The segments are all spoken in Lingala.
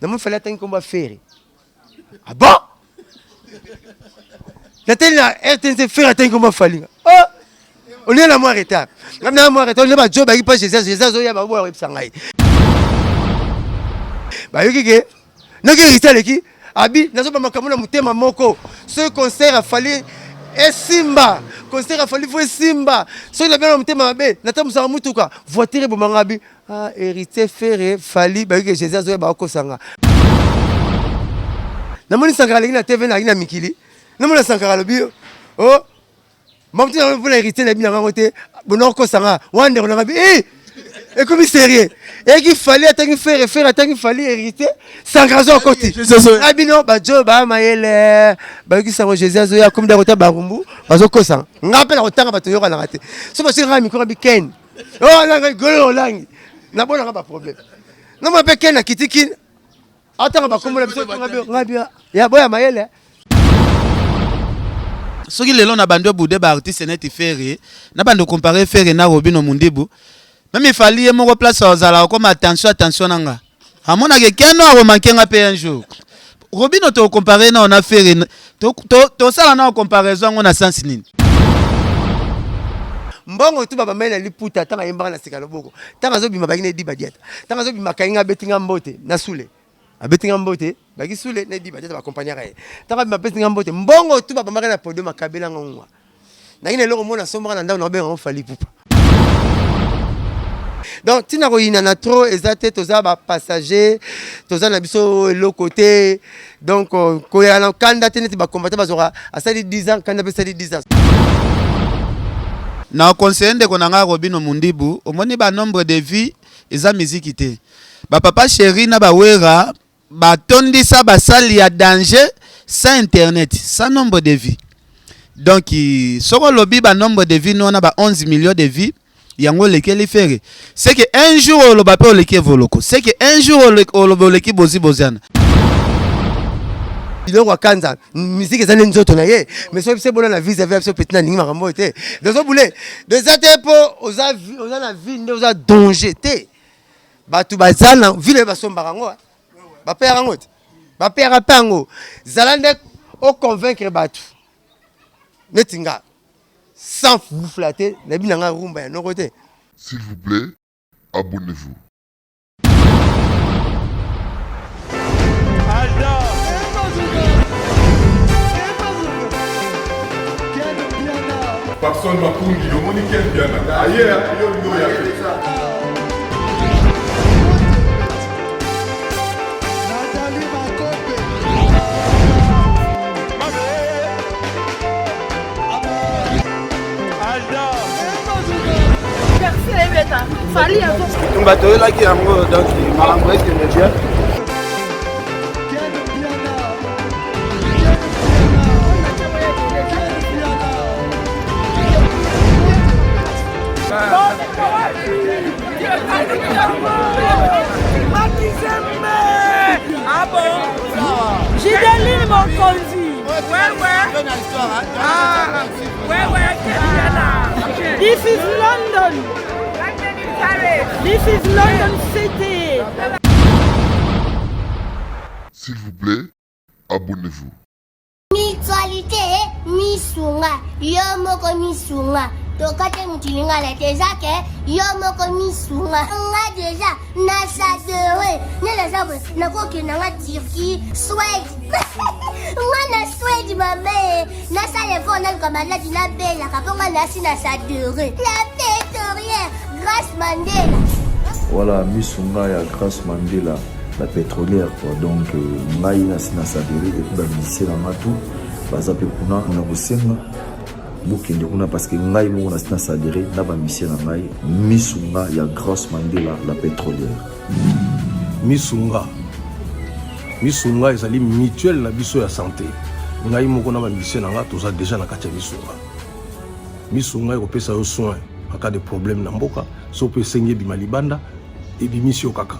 Namoni Fally atangi kombo ya Ferre. Ah bon? Natali na RTNC Ferre atangi kombo ya Fally. Oh! Olie na mwa retard. Ngai na mwa retard, olie ba job bayaki pa Jesus, Jesus azoya ba boya koyebisa ngai. Bayoki ke noki Héritier aleki abi nazoba makambo na motema moko. Soki concert ya Fally esimba, concert ya Fally faut esimba. Soki na bino na motema mabe, natambusaka mutuka, voiture eboma ngai abi Ah, héritier Ferre Fally bayoki ke Jesus azoya bakokosa nga. Namoni Sankara aleki na TV nalaki na mikili. Namona Sankara alobi oh mamutu na mpona héritier na bino yango te bona okosa nga wana ndeko na nga bi eh ekomi sérieux eyaki Fally atangi Ferre Ferre atangi Fally héritier Sankara azo akoti na bino bajo ba mayele bayoki sango Jesus azoya akomi da kota barumbu bazokosa nga mpe na kotanga bato yokanaka te so basoki nga mikro bi ken Oh, nanga golo olangi. Nabonaka ba problème. Namona mpe ken akiti kin. Atanga bakombo na biso nga bia. Ya boya mayele. Soki lelo na bandi obude ba artiste neti Ferre, na bandi comparer Ferre na Robino Mundibu, meme Fally ye moko place ozala okoma attention attention na nga. Amonaka keno akomanke nga pe un jour. Robino to comparer na na Ferre, to to tosala na comparaison yango na sens nini? Mbongo tu babamai na liputa ntango ayembaka na sika loboko ntango azobima baki na edi badiata ntango azobima akangi nga abeti nga mbote na sule abeti nga mbote baki sule na edi badiata bakompagnaka ye ntango abima apesi nga mbote mbongo tu babambaka na podium akabela nga ngwa naki na eloko mona asombaka na ndako nakobenga ngo Fally Ipupa donc ntina koyinana trop eza te toza bapassager toza na biso eloko te donc euh, koyaka na kanda te neti bacombatant bazwaka asali 10 ans kanda mpe esali 10 ans Na conseiller ndeko na nga Robino Mundibu, omoni ba nombre de vues eza miziki te. Ba papa chéri na ba Werra Batondisa ba salle ya danger sans internet, sans nombre de vues. Donc soki olobi ba nombre de vues wana ba 11 millions de vues yango olekeli Ferre, c'est que un jour oloba pe oleki Evoloko, c'est que un jour oloba oleki Bozi Boziana. Biloko ya kanza musique eza nde nzoto na ye mais soki biso ebola na vis à vis biso petit nalingi makambo oyo te dozo bule eza te mpo oza na vie nde oza danger te Bato baza na ville basombaka yango, bapeyaka yango te, bapeyaka mpe yango. Zala nde o convaincre bato neti nga sans vous flatter, nayebi na nga rumba ya noko te. S'il vous plaît, abonnez-vous. Papson Makungi, omoni Ken Mpiana aye yo olingi oya te. Bitumba toyelaki yango donc makambo ekende bien. Gideline Mokonzi. Ouais, ouais. Ah, ouais, ouais, This is London. This is London City. S'il vous plaît, abonnez-vous. Mutualité misunga yo moko misunga tokate mutu lingala te eza ke yo moko misunga nga deja na sadere nde naza boye nakokenda nga turquie swede nga na swede mame nasala effort naluka maladi nabelaka mpo nga nasi na sadere la pétorière Grace Mandela. Voilà misunga ya Grace Mandela la pétrolière quoi donc euh, ngai nasi na sadere et puis ba musicien na nga tout baza mpe kuna na kosenga bokende kuna parce que ngai moko nasi na sadere na ba musicien na ngai misunga ya Grace Mandela la pétrolière. Misunga misunga ezali mutuelle na biso ya santé ngai moko na ba musicien na nga toza deja na kati ya misunga. Misunga ekopesa yo soin en cas de problème na mboka, soki mpe esengi ebima libanda, ebimisi yo kaka.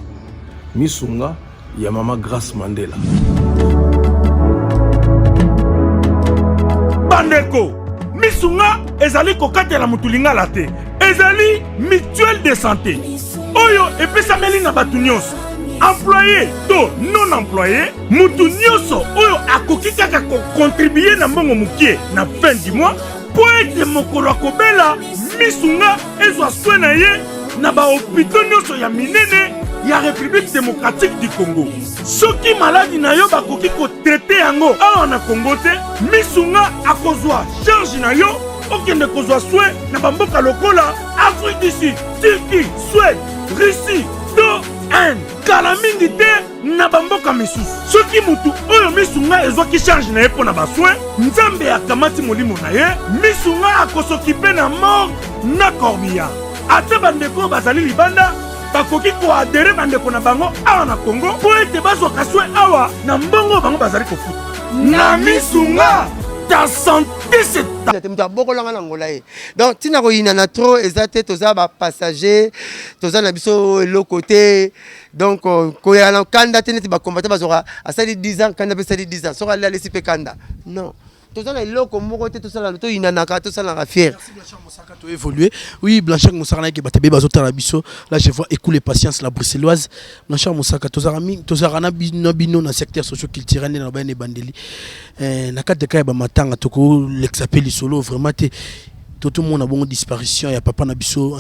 Misunga ya mama Grace Mandela. Bandeko, misunga ezali kokatela motu lingala te, ezali mutuelle de santé oyo epesameli na bato nyonso, employe to non. baemploye, mutu nyonso oyo akoki kaka kokontribue na mbongo mokie na fin du mois mpo ete mokolo akobela misunga ezwa soin na ye na bahopito nyonso ya minene ya République démocratique du Congo. Soki maladi na yo bakoki kotraite yango awa na Congo te, misunga akozwa charge na yo okende kozwa soin na bamboka lokola Afrique du Sud, Turquie, Suède, Russie to Inde. Kala mingi te na bamboka misusu. Soki mutu oyo misunga ezwaki charge na ye mpo na basoin, Nzambe akamati molimo na ye, misunga akosokipe na morgue na corbillard. Ata bandeko oyo bazali libanda bakoki koadere bandeko na bango awa na Congo mpo ete bazwaka soin awa na mbongo oyo bango bazali kofuta. Na misunga, ta sante c'est ta te moto abokolanga na ngola ye. Donc ntina koyinana trop eza te, toza bapassager, toza na biso eloko te. Donc koyaka na kanda te neti bacombattant bazwaka asali 10 ans kanda mpe esali 10 ans, soki alesi mpe kanda. Non, toza na eloko moko te, tosala toyinanaka, tosalaka fier. Merci Blanchard Mosaka, tu évolué. Oui, Blanchard Mosaka na ke bato bazotala biso. Là je vois écoule patience la bruxelloise. Blanchard Mosaka, tozara mi tozara na bino bino na secteur socio-culturel na bana bandeli. Na cadre de ba matanga toko l'exapeli solo vraiment te totomona bongo disparition ya papa na biso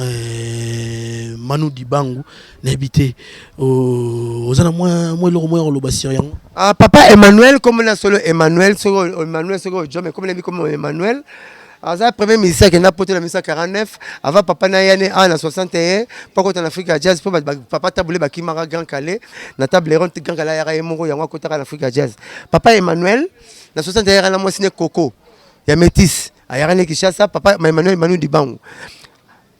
Manu Dibangu. Nayebi te oza na mwa mwa eloko moko ya koloba sur yango. Ah, papa Emmanuel, comme na solo Emmanuel, soko Emmanuel, soko Jome, comme nayebi comme Emmanuel aza premier musicien akenda poto na 1949 avant papa na ye ane a na 61 mpo akota na Afrique ya jazz, mpo papa Tabule bakimaka Grand Calais na table ronde. Grand Calais ayaka ye moko, yango akotaka na Afrique ya jazz. Papa Emmanuel na 61 ayaka na mwasi ne Coco ya métis, ayaka ne Kinshasa. Papa Emmanuel Manu Dibangu,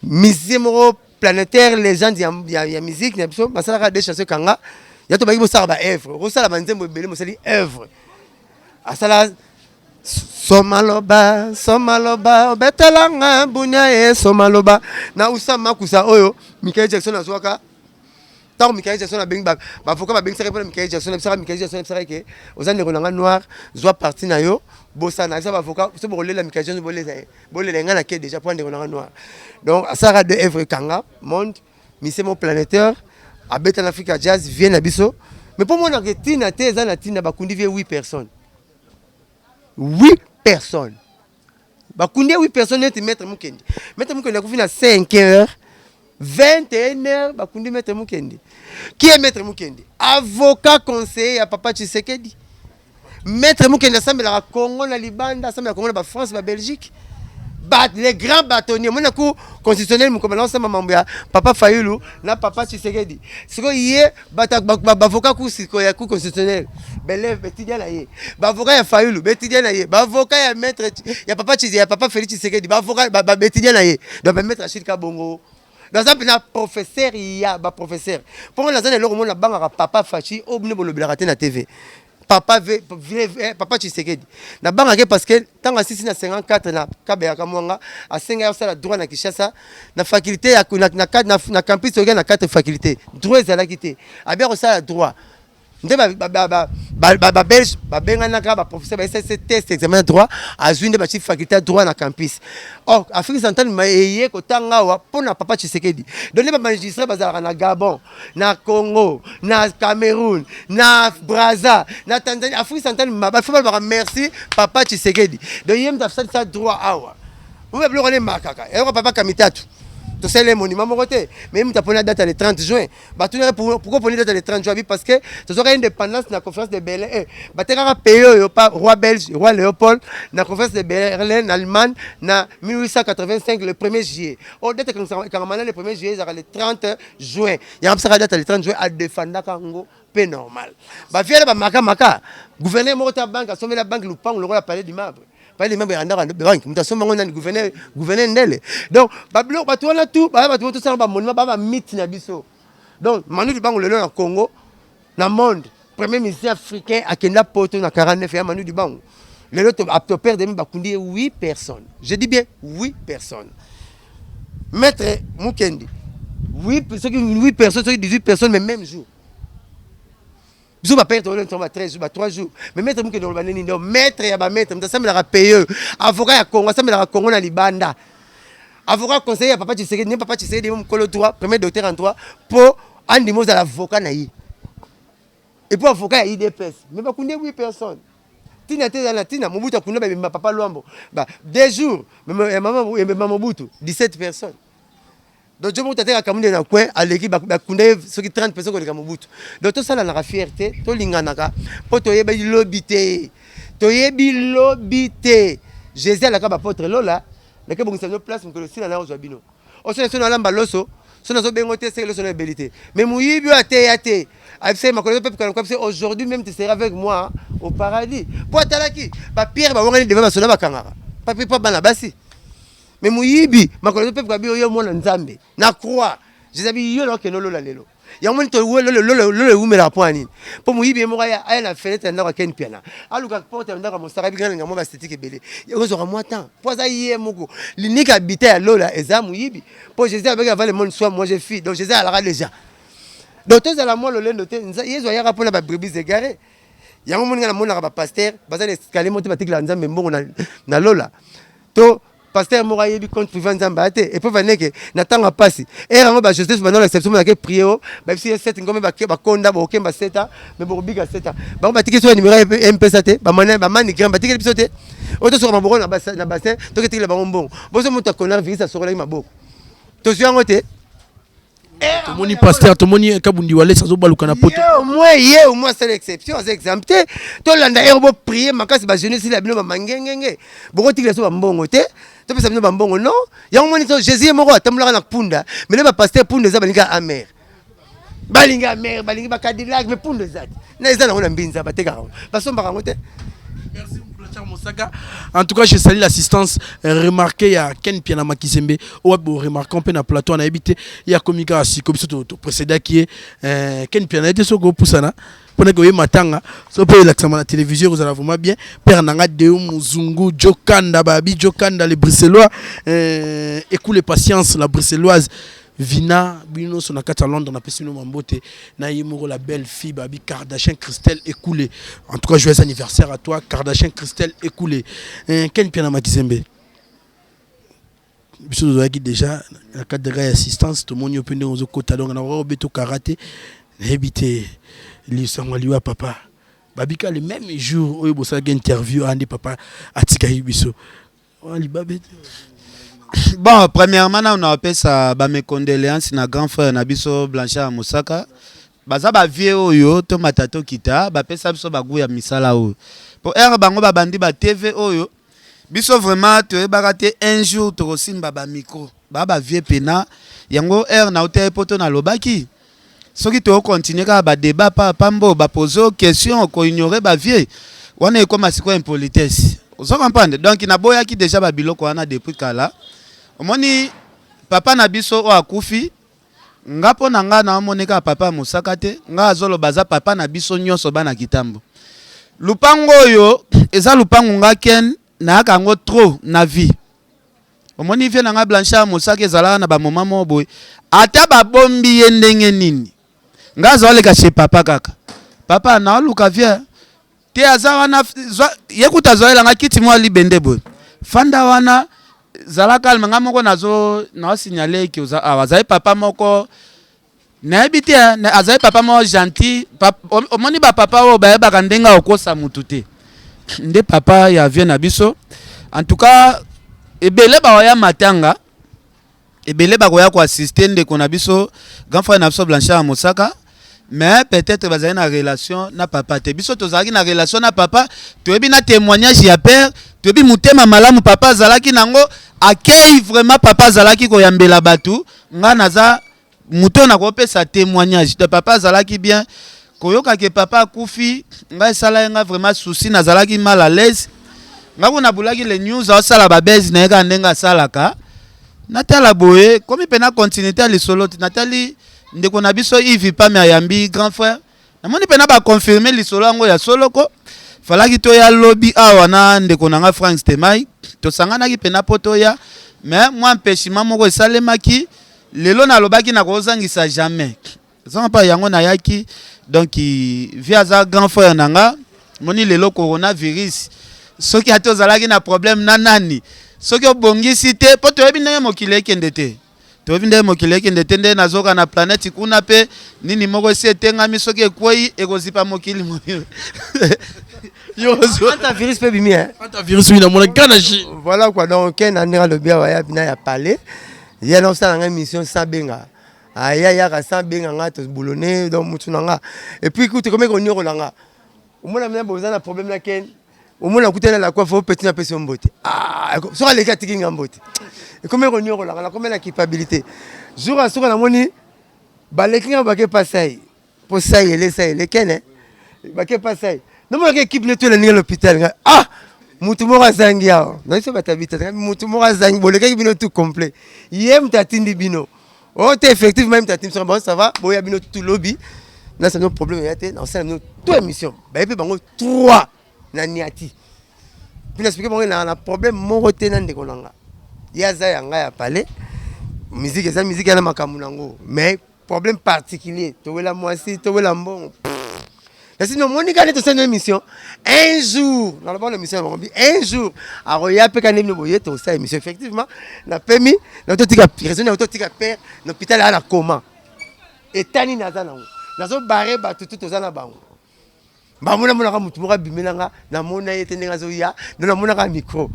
musicien moko planétaire, légende ya musique na biso, basalaka deux chansons kanga ya to baki bosala baœuvre, okosala banzembo ebele, mosali œuvre. Asala Somaloba, Somaloba, obetelanga bunya ye Somaloba na Usama Kusa oyo Michael Jackson azwaka. Ntango Michael Jackson abengi bavoka, babengisaki mpona Michael Jackson, abisaka Michael Jackson, abisaka ke oza ndeko na nga noir, zwa parti na yo, bosana. Abisa bavoka, so bokolela Michael Jackson, bolela ye, bolela ye, ngai nake déjà mpo ndeko na nga noir. Donc asalaka deux œuvre ekanga monde, musicien mo planétaire, abeta na Afrique ya jazz, vie na biso. Mais mpo monaka ntina te, eza na ntina bakundi vie 8 personnes, 8 personnes bakundi ye, 8 personnes. Neti maître Mukendi, maître Mukendi akufi na 5 heures, 21 heures bakundi maître Mukendi. Qui est maître Mukendi? Avocat conseiller ya papa Tshisekedi. Maître Mukendi asambelaka Congo na libanda, asambelaka Congo na bafrance, babelgique, les grands bâtonniers. Mona cour constitutionnel mokolo naosamba mambo ya papa Fayulu na papa Tshisekedi. Sikoyo ye bavocat cour sikoyo ya cour constitutionnel, belève baétudia na ye, bavocat ya Fayulu baétudia na ye, bavocat ya maître ya papa ya papa Félix Tshisekedi, bavocat baétudia na ye. Donc bamaître Achille Kabongo naza mpena professeur ya baprofesseur. Mpongo naza na eloko moko nabangaka papa Faci oyo bino bolobelaka te na TV. Papa v, v, papa Tshisekedi nabangaki parce que ntango asisi na 54 na Kabeyaka Mwanga, asengaki asala droit na Kinshasa na faculté ya, na campus oyoki na quatre faculté, droit ezalaki te. Abia kosala droit nde babelge babenganaka baprofesseur, baesese test examen ya droit, azwi nde batie faculté ya droit na campus. Or Afrique centrale eye kotanga awa mpo na papa Tshisekedi. Donc nde bamagistrat bazalaka na Gabon, na Congo, na Cameroun, na Braza, na Tanzanie, Afrique centrale bafo balobaka merci papa Tshisekedi. Donc ye moto asalisa droit awa. Oyo biloko wana emakaka eloko papa Kamitatu tosali monument moko te, mais moto aponi date le 30 juin. Batunaka pourquoi poni date le 30 juin? Abi parce que tozwaka indépendance na conférence de Berlin. Batekaka pays oyo pa roi belge, roi Léopold, na conférence de Berlin na Allemagne na 1885 le 1er juillet. Oyo date ekangama na le 1er juillet ezalaka le 30 juin, yango apesaka date le 30 juin. Adefendaka yango mpe normal. Baviele bamakamaka gouverneur moko ta banque, asombela banque lupango lokola Palais du Marbre. Palais du Marbre eyandaka banque, moto asomba yango nani? Gouverneur, gouverneur Ndele. Donc babiloko bato wana tu baya, bato tosala bamonument, baya bamite na biso. Donc Manu Dibango lelo na Congo, na monde, premier musicien africain akenda poto na 49 ya Manu Dibango. Lelo toperdre, mi bakundi ye 8 personnes, je dis bien 8 personnes. Maître Mukendi 8, soki 8 personnes, soki 18 personnes, mais même jour biso bapere tokolela ba 13 jours, ba 3 jours. Mais maître Mokende oloba nini? Donc maître ya bamaître, moto asambelaka paye, avocat ya Congo, asambelaka Congo na libanda, avocat conseiller ya papa Tshisekedi. Nde papa Tshisekedi mokolo droit, premier docteur en droit, mpo andima ozala avocat na ye. Et puis avocat ya UDPS. Mais bakundi 8 personnes. Tina te na tina Mobutu akunda ba bemba papa Luambo. Ba deux jours ya mama ya bemba Mobutu 17 personnes. Donc Jomo tateka kamunde na coin aleki bakunda ye soki 30 personnes koleka Mobutu. Donc tosalanaka fierté, tolinganaka mpo toyebi lobi te. Toyebi lobi te. Jésus alaka ba apôtre lola, nake bongisa bino place mokolo sila na ozwa bino. Osona sono alamba loso, sono azobengo te seke loso na ebeli te. Mais moyibi oyo ateya te. Ayebisa ye makolo pepe kana kwabisa aujourd'hui même tu seras avec moi au paradis. Po atalaki ba pierre bawangani devant basoda bakangaka. Papi pa bana basi. Mais moyibi makolo pepe kabi yo mwana Nzambe na croix. Jésus abi yo na okende lola lelo. Yango moni to lolo lolo lolo ewumelaka mpo ya nini? Mpo moyibi ye moko aya aya na fenêtre ya ndako ya Ken Mpiana aluka porte ya ndako ya Mosaka abikana linga mwa ba esthétique ebele ekozwaka mwa temps mpo aza ye moko l'unique habitat ya lola eza moyibi mpo Jésus abaki avant le monde soit moi je fis donc Jésus alaka déjà donc tozala mwa lolendo te Yesu ayaka mpona ba brebis égarées. Yango moni nga namonaka ba pasteur baza na escalier moko te batikela Nzambe mbongo na, na lola to pasteur moko ayebi compte privé Nzambe aya te epreuve aneke na ntango ya mpasi ere yango ba Joseph banda exception monake prier o bayebisi ye 7 ngombe bakonda bokokemba 7 ans mais bokobika 7 ans bango batiki biso ya numero ya mpesa te bamani gram batikeli biso te oyo tosoka maboko na bassin toketikela bango mbongo boso moto akonaka virisi asokolaki maboko tozwi yango te. Tomoni pasteur, tomoni Kabundi Walesa azobaluka na poto. Ye au moins, ye au moins asala exception, aza exemple te. Tolanda ere bo prier makasi ba jeunesse la bino ba mangengenge. Bokotikela so ba mbongo te. Topesa bino ba mbongo non. Yango moni to Jésus ye moko atambolaka na punda. Mais le ba pasteur punda eza balinga amer. Balinga amer, balingi ba Cadillac mais punda eza te. Na eza nango na mbinza batekaka yango. Basombaka yango te. Merci Blanchard Mosaka. En tout cas, je salue l'assistance remarquée à Ken Piana Makizembe. Oyo bo remarquant mpe na plateau nayebi te ye akomi kaka siko biso to précédaki ye. Ken Piana ye te soki opusana mpona koye matanga so mpe elakisama na télévision ekozala vraiment bien. Père na nga Deo Muzungu Jokanda Babi Jokanda le Bruxellois, Ekule Patience la Bruxelloise Vina bino nyonso na kati ya Londres napesi bino mambote na ye moko la belle fille Babi Kardashian Christelle Ekule. En tout cas, joyeux anniversaire à toi Kardashian Christelle Ekule. Ken Piana Makizembe, biso tozalaki déjà na cadre ya assistance, tomoni yo mpe ndenge ozokota donc na koka kobeta karate nayebi te lisango liwa papa babika le même jour oyo bosalaki interview andi papa atikaki biso wana libabe te. Bon, premièrement nanu napesa ba condoléances na grand frère na biso Blanchard Mosaka. Baza ba vieux oyo tomata tokita bapesa biso bagu ya misala oyo po ere bango babandi ba TV oyo biso vraiment toyebaka te un jour tokosimba ba micro ba ba vieux pena yango ere na uta ye poto nalobaki soki tokocontinue kaka ba débat pa pambo bapose question koignore ba vieux wana ekóma sikoyo impolitesse, ozo comprendre? Donc naboyaki déjà babiloko wana depuis kala. Omoni papa na biso oyo akufi, nga mpo na nga naomoni kaka papa ya Mosaka te. Nga azoloba aza papa na biso nyonso bana Kitambo. Lupango oyo eza lupango nga Ken nayaka yango trop na vie. Omoni vieux na nga Blanchard Mosaka ezalaka na bamoma moko boye ata babombi ye ndenge nini nga azaleka chez papa kaka papa naoluka vieux te aza wana ye kuta azwalelanga kiti mwa libende boye fanda wana zala calme nga moko nazo naosignale eke oza awa. Azali papa moko nayebi te azali papa moko gentil. Omoni bapapa oyo bayebaka ndenge akokosa mutu te nde papa ya vieux na biso. En tout cas ebele baoya matanga, ebele bakoya koassiste ndeko na biso, grand frère na biso Blanchard Mosaka, mais peut-être bazali na relation na papa te. Biso tozalaki na relation na papa, toyebi na témoignage ya père, toyebi motema malamu papa azalaki nango akei. Vraiment papa azalaki koyambela bato. Nga naza moto nakopesa témoignage de papa azalaki bien. Koyoka ke papa akufi, ngai esala ye nga vraiment souci, nazalaki mal à l'aise. Nga kuna nabulaki le news aosala babese na ye kaka ndenge asalaka. Natala boye komi mpe na continuité ya lisolo te. Natali ndeko na biso Yves Pami ayambi grand frère, namoni mpe na baconfirme lisolo yango ya soloko. Falaki toya lobi awa na ndeko na nga Frank Stemai, tosanganaki mpena mpo toya, mais mwa empêchement moko esalemaki. Lelo nalobaki nakozangisa jamais zanga mpa yango nayaki. Donc vieux aza grand frère na nga. Moni lelo coronavirus, soki ata ozalaki na problème na nani, soki obongisi te mpo toyebi ndenge mokili ekende te. Toyebi ndenge mokili ekende te, nde nazoka na planète kuna pe nini moko esi etengami, soki ekwei ekozipa mokili mobimba. Yo antivirus pe bimi hein. Antivirus oui namona kaka na Chine. Voilà quoi donc ken na ndenge alobi awa ya bina ya palais. Ye na osala nga mission sans benga. Aya yaka sans benga nga to boulonner donc mutu na nga. Et puis kutu ekomi konyokola nga. Omona mina boza na problème na ken. Omona kutana la coiffe au petit na pesi mbote. Ah soki aleki atiki nga mbote. Ekomi konyokola nga nakomi na culpabilité. Jour asuka namoni baleki nga bake pasai. Po sai ele sai ele kene. Bake pasai. Namonaka équipe ne tola ndenge l'hôpital nga. Ah mutu moko azangi awa. Na biso bato ya bitata mutu moko azangi bolekaki bino tout complet. Ye mutu atindi bino. Oh te effectivement ye mutu atindi biso bon ça va boya bino tout lobi. Na sa no problème ya te na osala bino tout émission. Baye pe bango 3 na niati. Puis na expliquer bango na na problème moko te na ndeko na nga. Ye aza ya nga ya palais. Musique eza musique ya na makambo nango mais problème particulier towela mwasi towela mbongo nasi nomoni kaka nde tosali émission un jour naloba na émission na bango bi un jour akoya mpe kaka nde bino boye tosala émission effectivement napemi nakototika raison nakototika père na hôpital aya na coma eta nini aza nango nazobare bato tu toza na bango Bamona monaka mutu moko abimela nga namona ye te ndenge azoya ndo namonaka micro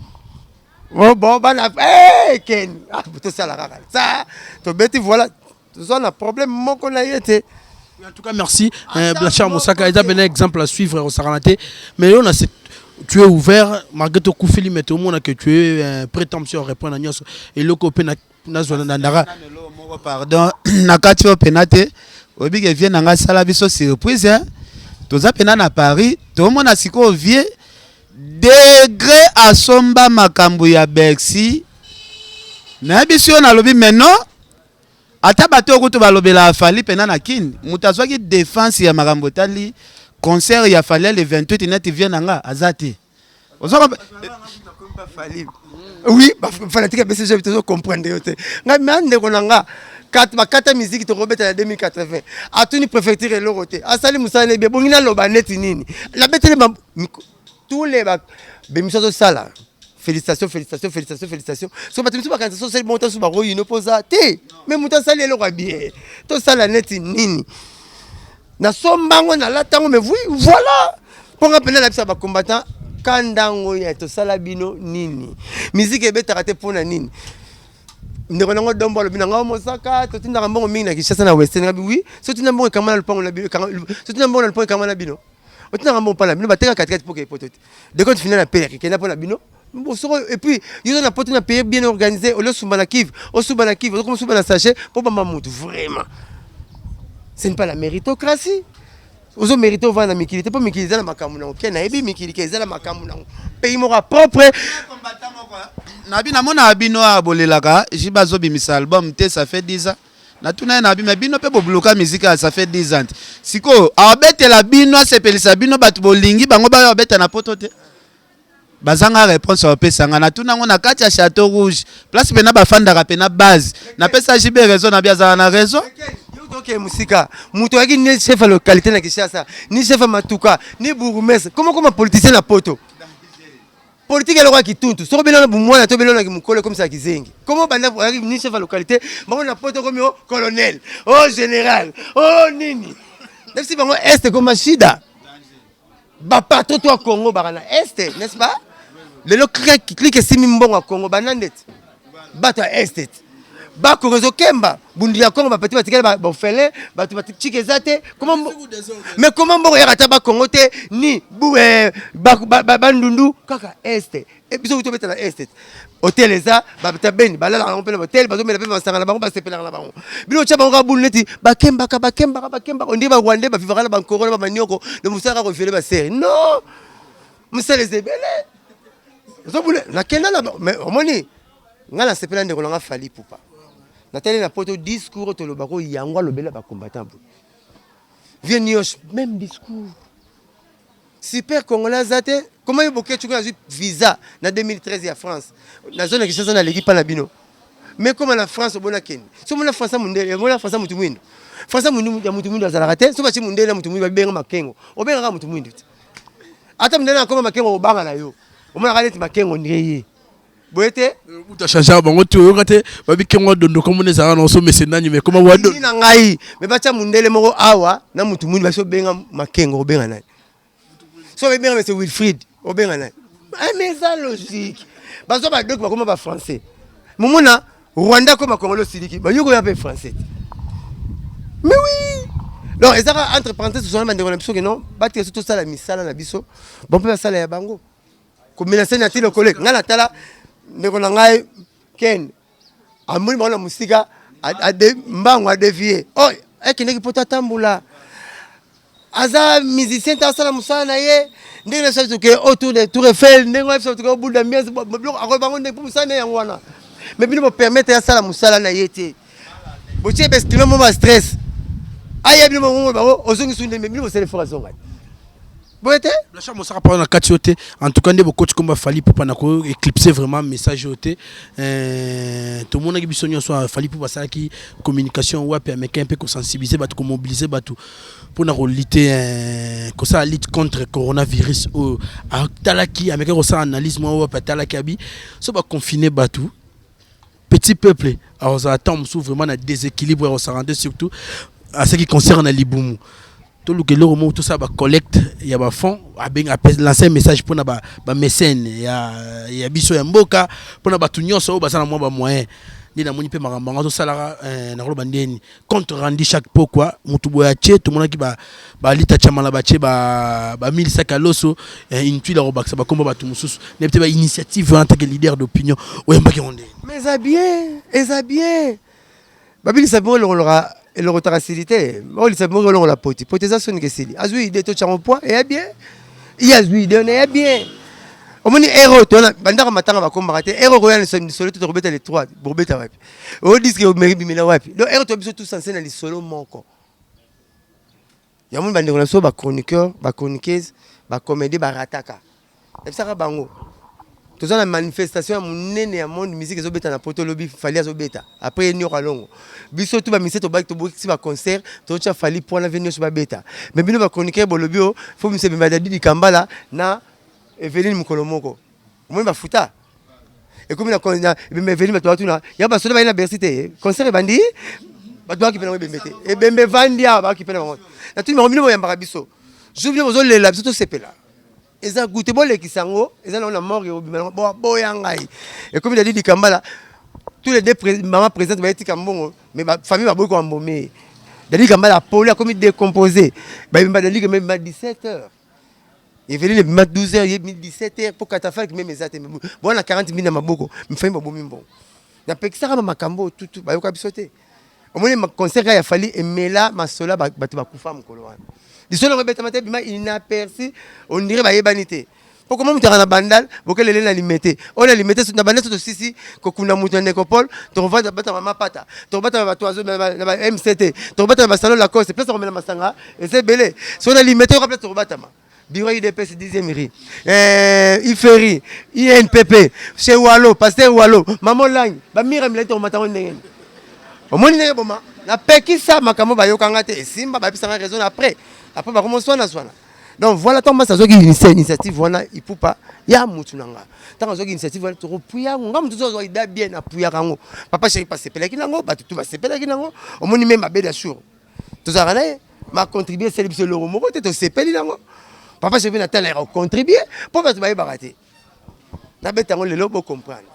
bon bon bana hey, ken ah, tosala kaka sa tobeti voilà toza na problème moko na ye te. En tout cas, merci. Euh, Blanchard Mosaka est un exemple à suivre au Saranate. Mais on a tu es ouvert, malgré ton coup mais tout le monde que tu es euh, prêt à répondre à Nyos. Et le copain nazwa na ndaka moko pardon na kati oyo pena te oyebi ke vie na ngai asala biso surprise hein? Toza pena na Paris tomona sikoyo vie degre asomba makambo ya Bercy nayebisi yo nalobi mais non ata bato oyo kutu balobela Fally pena na Kin moto azwaki defense ya makambo etali concert ya Fally le 28 neti vie na nga aza te. Ozo Oui, fanatique ya BCG tozo comprendre yo te. Ngai mais ndeko na nga kat bakata musique tokobeta na 2080. Atuni préfecture eloko te. Asali musala ne bien bongi na loba neti nini. La betele ba tous les ba bemiso zo sala. Félicitations, félicitations, félicitations, félicitations. So bato misusu bakanisa so osali bongo tasu bakoyino mpo oza te. Mais moto asali eloko ya bien. Tosala neti nini? Nasomba yango nalata yango mais oui voilà mpo nga mpenza nayebisa ba combattant kanda yango ya tosala bino nini miziki ebetaka te mpo na nini ndeko nango dombo alobi na ngai mosaka totindaka mbongo mingi na kinshasa na western ngabi wi so tinda mbongo ekanga na lopango na bino so tinda mbongo na lopango ekanga na bino otindaka mbongo mpa na bino bateka katikati mpo kepoto te decompte final na pere kenda mpo na bino Soko et puis yo na poto na pays bien organisé au lieu sumba na kive osuba na kive okoma suba na sachet po bamba mutu vraiment ce n'est pas la méritocratie ozo mérite ovanda na mikili te mpo mikili eza na makambo nango ke nayebi mikili ke eza na makambo nango pays moko ya propre. Nabi namonaka bino awa bolelaka JB azobimisa album te ça fait 10 ans natuna ye nabi mais bino mpe bobloka musique ya ça fait 10 ans te sikoyo abetela bino asepelisa bino bato bolingi bango bayo abeta na poto te Bazanga reponse ya kopesa nga. Natuna yango na kati ya Chateau Rouge. Place pena bafandaka pena base. Napesa JB raison na bi azala na raison. Toke musika. Mutu ayaki ni chef ya localité na Kinshasa, ni chef ya matuka, ni bourgmestre. Comment comme politicien na poto? Politique eloko ya kituntu. Soko bino na bumwana to bino na kimukolo comme ça kizengi. Comment banda ayaki ni chef ya localité, bango na poto comme oh colonel, oh général, oh nini. Nafsi bango est comme shida. Ba patron to ya Congo baka na est, n'est-ce pas? Lelo clique clique esimi mbongo ya Congo bana ndeti. Bato ya est. Ba Congo ezokemba bundu ya Congo ba petit batikali ba orphelin, bato ba chike eza te. Comment mais comment mbongo yaka ata ba Congo te ni bu eh, ba, ba, ba, bandundu kaka est. Et biso tobeta na est. Hotel eza ba beni balalaka yango mpe na hotel bazomela mpe masanga na bango basepelaka na bango bino otya bango kaka bulu neti bakembaka bakembaka bakembaka ondire ba rwandais bavivaka na bankoro na bamanioko na mosala kaka koviole basere non mosala eza ebele ozobule nakenda na mais omoni ngai nasepela ndeko na nga Fally Ipupa natali na poto discours oyo tolobaka oyo yango alobela bacombattant boye vie nioche même discours Super congolais aza te comment yo boketshu kuna azwi visa na 2013 ya France na zone ya Kinshasa naleki pa na bino mais koma na France obona kende so mona français mundele mona français mutu mwindu français mwindu ya mutu mwindu azalaka te so batie mundele na mutu mwindu babenga makengo obengaka mutu mwindu te ata mundele akoma makengo obanga na yo omonaka neti makengo ndire ye. Boye te? Mutu achangea bango te, oyoka te babi kengo adondo komona ezalaka na osomese nani mais koma wado. Na ngai mais batia mundele moko awa na mutu mwindu basi obenga makengo obenga nani? So obenga monsieur Wilfried obenga nani? Ah, mais eza logique. Bazo ba doki bakoma ba français. Momona Rwanda koma Congolais osiliki bayoko ya pe français. Mais oui. Donc ezaka entre parenthèses tozala bandeko na biso ke non batika biso tosala misala na biso bon mpe basala ya bango. Komenace na ti lokole ngai natala ndeko na ngai Ken amoni bango na mosika mbangu adevie oh akendeki mpo tatambola aza musicien te asala mosala na ye ndenge na biso toke autour de tour Eiffel ndenge wana biso toke au bout d'ambiance biloko akoloba bango ndenge mpo mosala na ye yango wana mais bino bopermettre asala mosala na ye te botie baexprime mo ba stress aya bino bango bango ozongisi ndenge bino bosala effort azonga boye te. Blanchard Mosaka pardon na kati yo te en tout cas nde bokoti komba Fally Ipupa na ko éclipser vraiment message oyo te euh, tomonaki biso nyonso ah, Fally Ipupa asalaki communication wapi ameka mpe kosensibiliser bato komobiliser bato mpo na kolite euh, kosala lutte contre coronavirus oyo atalaki amekaki kosala analyse mwa wapi atalaki abi so baconfine bato petit peuple akozala ntango mosusu vraiment na déséquilibre akosaka surtout à ce qui concerne libumu toluka eloko moko tosala bacollecte ya bafonds abenga lance un message mpona bamécène ya, ya biso ya mboka mpona bato nyonso oyo baza na mwa bamoyen nde namoni mpe makambo yango azosalaka eh, nakoloba ndeni compte rendu chaque pokwa motu boye atie tomonaki balita chamala batie ba 1000 sac ya loso eh, inutile ya kobakisa bakombo bato mosusu nayebi te bainitiative wana take leader d'opinion oyambaki yango ndenge. Mais eza bien, eza bien. Babilisa bango elongolaka elokotaka sili te olisa bango elongola poti poti eza soni kesili azwi ide to tyango poids eya bien ye azwi ide wana eya bien omoni ero tona bandaka matanga bakombaka te ero koya lisolo te tokobeta le 3 bokobeta wapi oyo diske omeri bimela wapi donc ero to biso tous ense na lisolo moko Yango ba ndeko na biso ba chroniqueur, ba chroniqueuse, ba comedien ba rataka. Nayebisaka bango toza na manifestation ya munene ya monde musique ezobeta na poto lobi Fally azobeta après ye Nioka Longo. Biso tout ba musiciens tobaki tobokisi ba concert totia Fally po na vie nioso babeta. Mais bino ba chroniqueur bolobi o faut bimisa ebembe ya Daddy Dikambala na Eveline mokolo moko. Omoni ba futa ekomi na na ebembe Eveline bato batuna ya ba soda baye na Bercy te concert ebandi bato bakipe nango ebembe te ebembe evandi awa bakipe na bango natuni bango bino boyambaka biso jour bino bozolela biso tosepela eza goût te bolekisa yango eza nango na morgue ekobima nango boya ngai ekomi Dadi Dikambala tous les deux maman présidente baye tika mbongo mais ba famille baboyi ko ambome ye Dadi Dikambala apoli akomi décomposé babimba Dadi Dikambala 17 heures Eveline ebima 12 heures ye 17 heures po catafalque meme eza te bwana 40 mille na maboko mfai babomi mbongo napekisaka ba makambo oyo tutu bayoka biso te omoni concert ya Fally emela masolo bato bakufa mokolo wana lisolo yango ebetama te ebima inaperçu on dirait bayebani te po koma moto aka na bandal bokelele na limete oyo na limete na bandal so tosisi kokunda moto na necropole tokovanda batama mapata tokobatama bato azo na ba mct tokobatama basalon lacoste place akomela masanga eza ebele soki na limete yoka place tokobatama bureau udps 10e rue eh, iferi inpp chez walo pasteur walo mama olangi bamira milai tokomata ngo ndenge nini omoni ndenge boma napekisa makambo bayokanga te esimba bayebisanga raison après après bakomoswana swana donc voilà ntango masi azwaki initiative wana ipupa ya mutu na nga ntango azwaki initiative wana tokopuya yango nga mutu azwaki da bien apuyaka yango papa sheri basepelaki nango bato tu basepelaki nango omoni meme abeda sur tozalaka na ye macontribue esali biso eloko moko te tosepeli nango papa sheri na tala ya kocontribue mpo bato bayebaka te nabeta yango lelo bocomprendre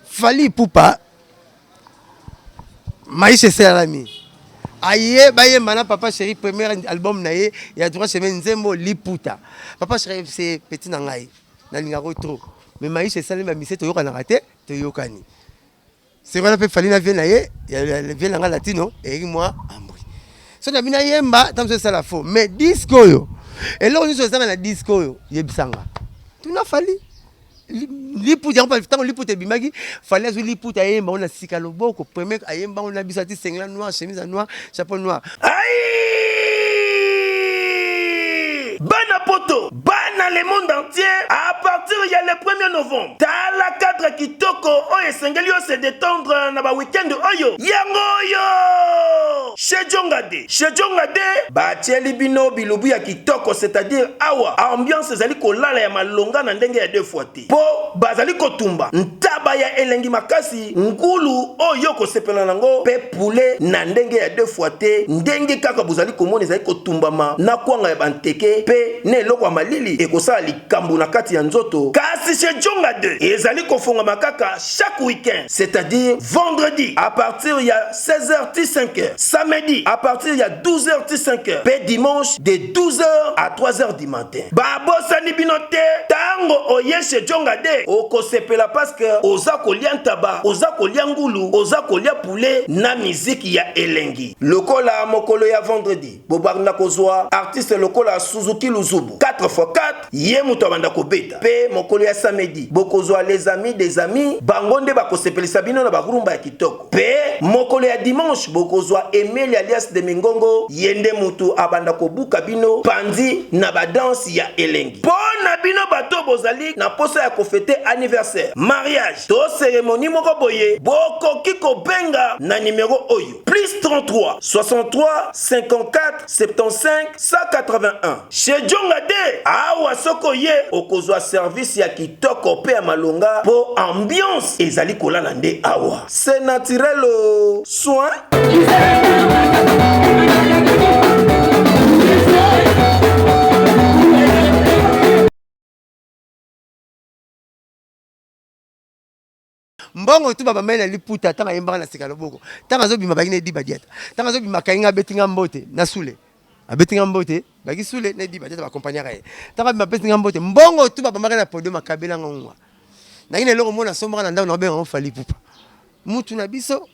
Fally Ipupa maisha esalami aye bayemba na papa chéri premier album na ye ya droit chemin nzembo liputa papa chéri c'est petit na ngai nalingaka trop mais maisha esalami bamise toyokanaka te toyokani c'est wana mpe Fally na vie na ye vie na ngai latino eyeki mwa ambri so na bino ayemba ntango mosusu esala faux mais disque oyo eloko nyonso ezanga na disque oyo yebisanga tuna Fally liputa yango ntango liputa ebimaki Fally azwi liputa ayemba ngo na sika loboko premier ayemba ngo na biso ati singlet noir chemise ya noir chapeau noir. Aïe! Bana poto, bana le monde entier à partir ya le 1er novembre. Tala cadre kitoko oyo esengeli yo se detendre na ba week-end oyo. Yango oyo! Chez Djongade. Chez Djongade, batieli bino bilubu ya kitoko, c'est-à-dire awa ambiance ezali kolala ya malonga na ndenge ya deux fois te. Po bazali kotumba ntaba ya elengi makasi, ngulu oyo okosepela nango pe poulet na ndenge ya deux fois te, ndenge kaka bozali komona ezali kotumbama na kwanga ya banteke pe na eloko ya malili ekosala likambo na kati ya nzoto. Kasi chez Djonga 2 ezali kofongama kaka chaque week-end, c'est-à-dire vendredi à partir ya 16h ti 5h, samedi à partir ya 12h ti 5h pe dimanche de 12h à 3h du matin. Babosani bino te, tango oye chez Djonga de okosepela parce que oza kolia ntaba, oza kolia ngulu, oza kolia poulet na miziki ya elengi. Lokola mokolo ya vendredi bobanda kozua artiste lokola Suzuki Luzubu 4x4 ye moto abanda kobeta, pe mokolo ya samedi bokozua les amis des amis bango nde bakosepelisa bino na ba rumba ya kitoko. Pe mokolo ya dimanche bokozua Emelia alias de Mingongo ye nde mutu abanda kobuka bino panzi na ba danse ya elengi. Po na bino bato oyo bozali na posa ya ko feter anniversaire, mariage to ceremonie moko boye bokoki kobenga na numero oyo, plus 33 63 54 75 181. Chez Djonga de awa soki oye okozua service ya kitoko pe ya malonga po ambiance ezali kolala nde awa. C'est naturel oh. Soin. Mbongo tu babambai na liputa ntango ayembaka na seka loboko ntango azobima baki na edi badiata ntango azobima akangi nga abeti nga mbote na sule abeti nga mbote baki sule na edi badiata bakompagnaka ye ntango abima apesi nga mbote mbongo tu babambaka na podium akabela nga ngwa naki na eloko moko nasombaka na ndako nakobenga ngo Fally Ipupa mutu na biso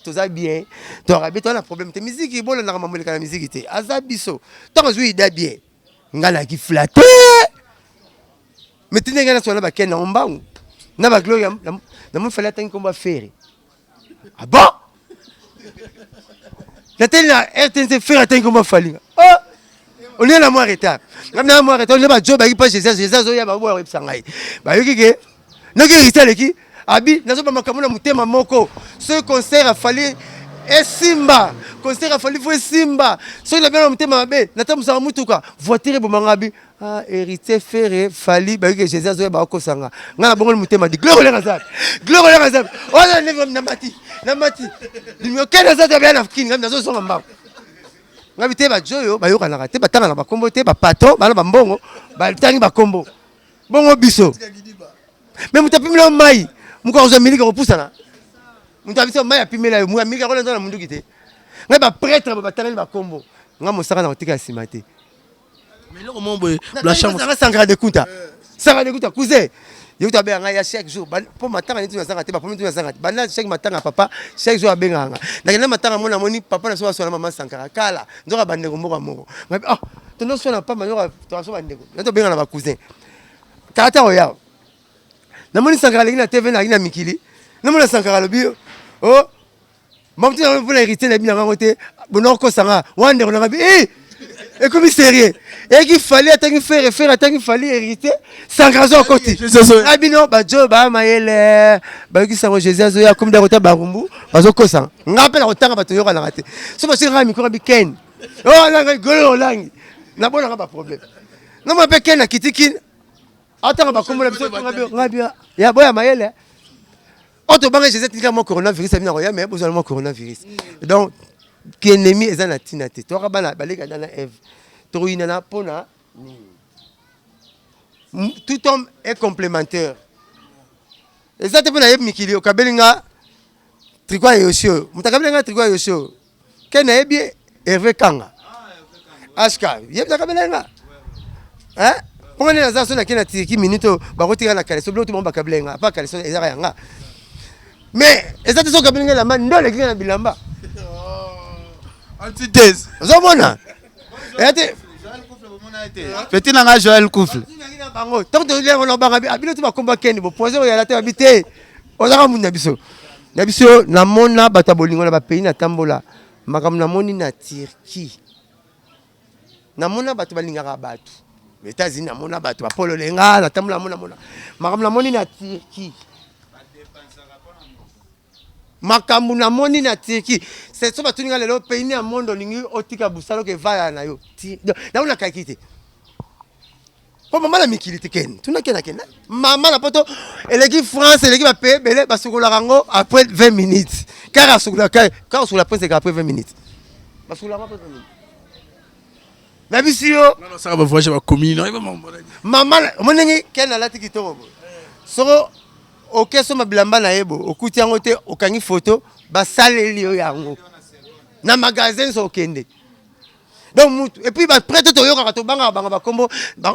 toza bien toyaka bien toza na problème te miziki bolandaka mambo eleka na miziki te aza biso ntango azwi ida bien nga nayaki flatte Mais tinde ngai naswana ba ken nango mbangu na ba gloria na moni fallait atangi kombo Ferre. Ah bon? Nateli na RTNC Ferre atangi kombo Fally. Oh! On est na mwa retard. Ngai na mwa retard, on ba job ba pas Jésus, Jésus azoya ba boya koyebisa ngai. Bayoki ke noki héritier aleki abi nazoba makambo na motema moko. Ce concert a Fally esimba concert a Fally faut esimba soki na bino na motema mabe natambusaka mutuka voiture ebomanga abi Ah heritier ferre fally bayoki ke Jesus azoya bakokosa nga nga na bongoli motema di gloire oleka nzambe gloire oleka nzambe oza ndenge na mati na mati okende aza te na kini nga nazozonga mbango nga bite ba joyo bayokanaka te batanga na bakombo te ba patron bana bambongo batangi bakombo bongo biso me moto apimela yo mai moko akozwa miliki akopusana moto abiso mai apimela yo miliki akolanda na munduki te ngai ba prêtre batangani bakombo nga mosaka na kotika nsima te Mais eloko moko boye Blanchard Mosaka Sankara de Kunta. Sankara de Kunta cousin. Yo to abenga ya chaque jour po matanga neti nazanga te ba premier nazanga te. Banda chaque matanga papa chaque jour abenga nga. Nakenda matanga mona moni papa na so aswana mama Sankara kala nzoka bandeko mboka moko. Ngabi ah tondo swana papa nzoka to so bandeko. Na to benga na ba cousin. Tata oya. Namoni Sankara aleki na TV na na mikili. Namona Sankara alobi oh Mamutu na mpona héritier na bino yango te bona okosa nga wana ndeko na nga bi eh ekomi sérieux eyaki fali atangi fere fere atangi fali héritier sankara azo akoti na bino bajo ba mayele bayoki sango jésus azoya akomi da kota barumbu bazokosa nga mpe na kotanga bato oyokanaka te so basoki nga mikro bi ken oh nanga golo olangi nabonaka baproblème nomona mpe ken akiti kin atanga bakombo na biso nga bi ya boya mayele Oyo tobanga Jesus atika mwa coronavirus abina koya mais bozala mwa coronavirus. Donc ki ennemi eza na tina te. Toka bana baleka Adam na Eve. Tokoyinana pona nini? Tout homme est complémentaire. Eza te pona yebi mikili okabeli nga tricot ya Yoshi oyo. Moto akabeli nga tricot ya Yoshi oyo. Ken nayebi ye Hervé Kanga. HK yebi nakabela nga. Hein? Mpo nde naza so nake na Turquie minute oyo bakotika na caleçon biloko to bango bakabela nga apa caleçon ezaka ya nga. Mais eza te so okabeli nga elamba nde oleki nga na bilamba. Antithèse. Ozomona? Eya te. Petit na nga Joël Kouffle. Bango tango tolia yango na banga bino to bakomba kende bo poison oyala te babi te. Ozaka mutu na biso. Na biso namona bato ya bolingo na ba pays natambola makambo namoni na Turquie. Namona bato balingaka bato. États-Unis namona bato bapolo lenga natambola namona mona makambo namoni na Turquie, makambo namoni na Turquie. So batuni nga lelo, pays ya monde olingi otika busala oke evaya na yo, naona kaki te, mpo mama na mikili te. Kende tuna, kende, kende mama na poto, eleki France, eleki bapays ebele, basukolaka yango après 20 minutes kaka. Asukolaka kaka, osukola prince eka après 20 minutes, basukolaka après 20 minutes. Nabisi yo. Osaka bavoyage, bakomi. Mama, omoni ndenge ken alati kitoko boye. Soko oke soma bilamba na ye bo, okuti yango te, okangi foto, basaleli yo yango na magasin. So okende donc mutu, et puis baprêtre toyokaka, tobangaka bango, bakombo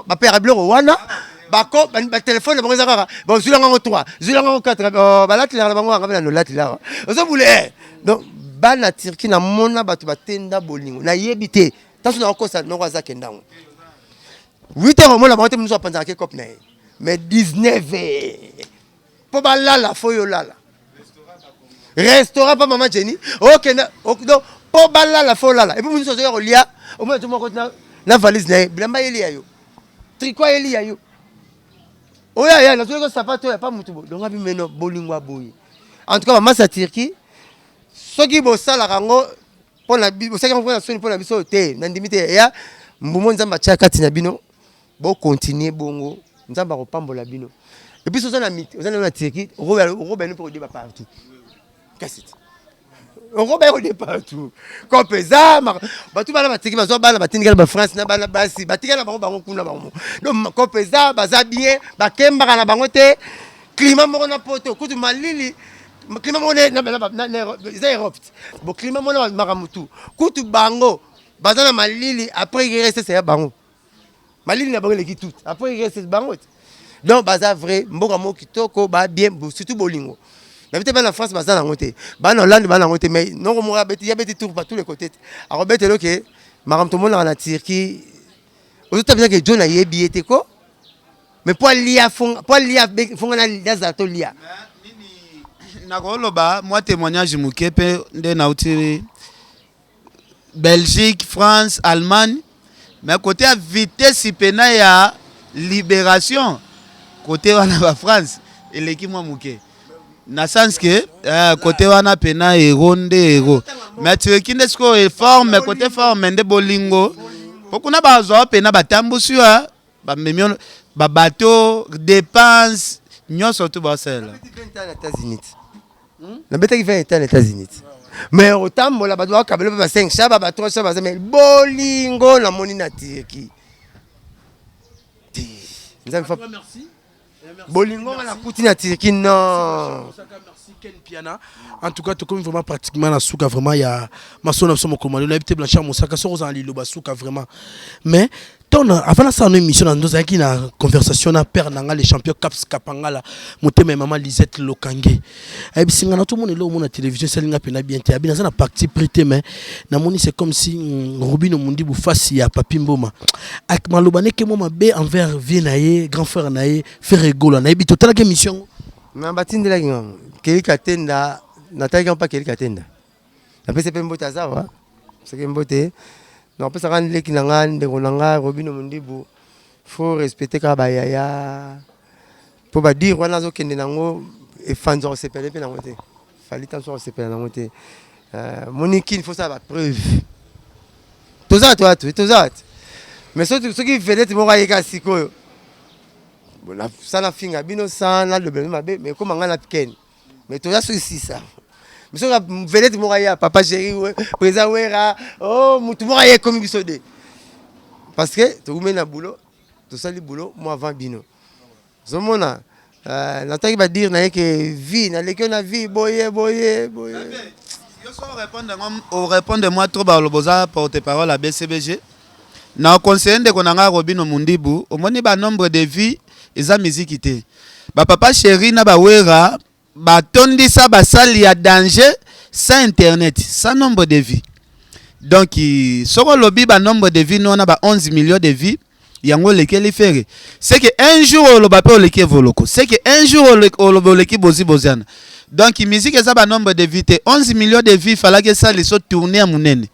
bapeyaka biloko wana, batelefone na bango eza kaka bazwilanga yango 3, zwilanga yango 4, balatilaka na bango, yanga mpe na nolatilaka ozobule. Donc bana Turquie, namona bato batenda bolingo, nayebi te ntanso nakokosa noko aza kendango. 8 heures omona bango te, mosusu apanzaka ke cope na ye, mais 19 heures mpo balala, fo yo lala. Restaurant mpa mama Jenny okenda, donc mpo balala, fo olala. Et puis mosusu azoya kolia, omona to moko na valise na ye, bilamba yeli ya yo, tricot ayeli ya yo, oyo aya nazoki sapato oyo pa mutu bo. Donc abimeno bolingo ya boye. En tout cas, bamasi ya Turquie, soki bosalaka yango mpona bosalaki yango mpona soni mpona biso te, nandimi te. Eya mbumo Nzambe atia kati na bino, bokontinue bongo, Nzambe akopambola bino. Et puis oza na Turquie, okobani mpe kodeba partout, kasi te okobaya kode partout kope eza bato bana batiki, bazwa bana, batindikala bafrance na bana basi, batikala bango bango kuna bango. Donc kope eza, baza bien, bakembaka na bango te. Climat moko na poto kutu malili, climat moko eza Europe bo, climat moko na makambo tu kutu bango baza na malili. Après URSS ya bango, malili na bango eleki tout après URSS bango te. Donc baza vrai mboka moko kitoko, ba bien, surtout bolingo. Nayebi te, bana France baza nango te, bana Hollande baza nango te, mais noko moko ya beti tour par tous les côtés te, akobetela oke makambo tomonaka na Turquie. Ozota mpenza ke John ayebi ye te ko, mais po alia, po alia fonga nazala tolia. Nakoloba mwa témoignage moke mpe nde nauti Belgique, France, Allemagne, mais côté ya vitesse mpena ya libération, côté wana bafrance eleki mwa moke, na sens ke côté wana mpena héros nde héros, mais Turquie nde sikoyo forme, côté forme nde bolingo, po kuna bazwa mpena batambusi wa bamemi babato, dépense nyonso tu basalela. Nabetaki 20 état na États-Unis, mais otambola, bato bakabela mpe ba 5 shaba, ba 3 shaba, mais bolingo namoni na Turquie te. Nzambe fa bolingo nga nakuti na Turquie, non. Ken Piana, en tout cas tokomi vraiment pratiquement na suka vraiment ya masolo na biso mokolo malelo. Nayebi te, Blanchard Mosaka, soki ozala liloba suka vraiment. Mais ntango avant nasala no émission na ndozalaki na conversation na père na nga, le champion Caps Kapangala, motema ya mama Lisette Lokange, ayebisi nga na tomona eloko mona télévision esali nga mpena bien te. Abi naza na parti pris te, mais namoni c'est comme si Robino Mundibu fasi ya Papi Mboma maloba neke mwa mabe envers vie na ye, grand frère na ye Ferre Gola. Nayebi totalaki émission yango. Na batindelaki nga Keli Katenda, natalaki mpa Keli Katenda, napesi mpe mbote, aza wa soki mbote napesaka leki na nga, ndeko na nga Robino Mondibu. Faut respecter kaka bayaya, mpo badire wana azokende nango, efanzwa kosepela mpe nango te, fali tanso kosepela nango te. Moni kini, faut sala bapreuve. Toza to atu, toza te, mais soki vedette moko ayeka sikoyo, sana finga bino, sana nalobela mabe, mais ekoma ngai na ken, mais toza soki sisa, mais soki vedette moko aya, papa chéri, président Wera, oh, mutu moko aye, ekomi biso de, parce que tokumeli na boulot, tosali boulot mo avant bino. Ozomona nataki badire na ye ke vie naleki yo na vie boye boye boye. Yo so orépondre moi trop, baloba oza porte parole ya BCBG. Na conseiller ndeko na ngai Robino Mundibu, omoni banombre de vie eza miziki te. Bapapa chéri na bawera batondisa basali ya danger sans internet, sans nombre de vie. Donc soki olobi banombre de vie wana ba 11 millions de vie, yango olekeli Ferre, c'est que un jour oloba mpe oleki Evoloko, c'est que un jour oloba oleki Bozi Boziana. Donc musique eza banombre de vie te. 11 millions de vie falaki esali so tournée ya monene,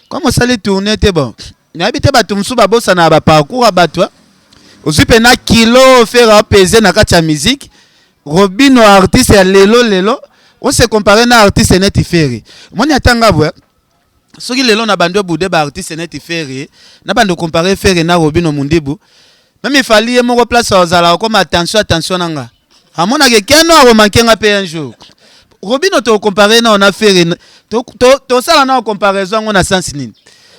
comme osali tournée te. Bon, nayebi te, bato mosusu babosana baparcours ya bato. Ozwi pena kilo Ferre apese na kati ya musique. Robino artiste ya lelo lelo, o se comparer na artiste neti Ferre. Moni ata nga boye, soki lelo na bandi obude ba artiste neti Ferre, na bandi comparer Ferre na Robino Mundibu, meme Fally ye moko place ozala okoma attention attention na nga. Amonaka keno akomanke nga pe un jour. Robino to comparer na na Ferre, tosala na comparaison yango na sens nini?